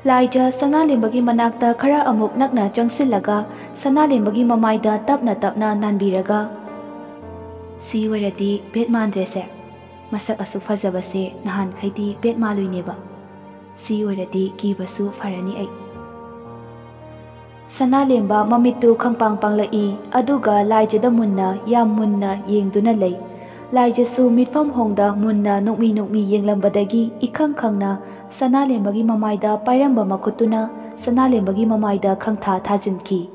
ꯂꯥꯏꯖ ꯁꯅꯥꯂꯦꯝꯕꯒꯤ ꯃꯅꯥꯛꯇ ꯈꯔ ꯑꯃꯨꯛ ꯅꯛꯅ ꯆꯪꯁꯤꯜꯂꯒ ꯁꯅꯥꯂꯦꯝꯕꯒꯤ ꯃꯃꯥꯏꯗ ꯇꯞꯅ ꯇꯞꯅ ꯅꯥꯟꯕꯤꯔꯒ, "ꯁꯤ ꯑꯣꯏꯔꯗꯤ ꯕꯦꯠ ꯃꯥꯟꯗ꯭ꯔꯦꯁꯦ꯫ ꯃꯁꯛ ꯑꯁꯨꯛ ꯐꯖꯕꯁꯦ ꯅꯍꯥꯟꯈꯩꯗꯤ ꯕꯦꯠ ꯃꯥꯜꯂꯨꯏꯅꯦꯕ꯫ ꯁꯤ ꯑꯣꯏꯔꯗꯤ ꯀꯤꯕꯁꯨ ꯐꯔꯅꯤ ꯑꯩ꯫" ꯁꯅꯥꯂꯦꯝꯕ ꯃꯃꯤꯠꯇꯨ ꯈꯪꯄꯥꯡ ꯄꯥꯡꯂꯛꯏ, ꯑꯗꯨꯒ ꯂꯥꯏꯖꯗ ꯃꯨꯟꯅ, ꯌꯥꯝ ꯃꯨꯟꯅ ꯌꯦꯡꯗꯨꯅ ꯂꯩ꯫ ꯂꯥꯏꯖꯁꯨ ꯃꯤꯠꯐꯝ ꯍꯣꯡꯗ ꯃꯨꯟꯅ ꯅꯣꯛꯃꯤ ꯅꯣꯛꯃꯤ ꯌꯦꯡꯂꯝꯕꯗꯒꯤ ꯏꯈꯪ ꯈꯪꯅ ꯁꯅꯥꯂꯦꯝꯕꯒꯤ ꯃꯃꯥꯏꯗ ꯄꯥꯏꯔꯝꯕ ꯃꯈꯨꯠꯇꯨꯅ ꯁꯅꯥꯂꯦꯝꯕꯒꯤ ꯃꯃꯥꯏꯗ ꯈꯪꯊꯥ ꯊꯥꯖꯤꯟꯈꯤ꯫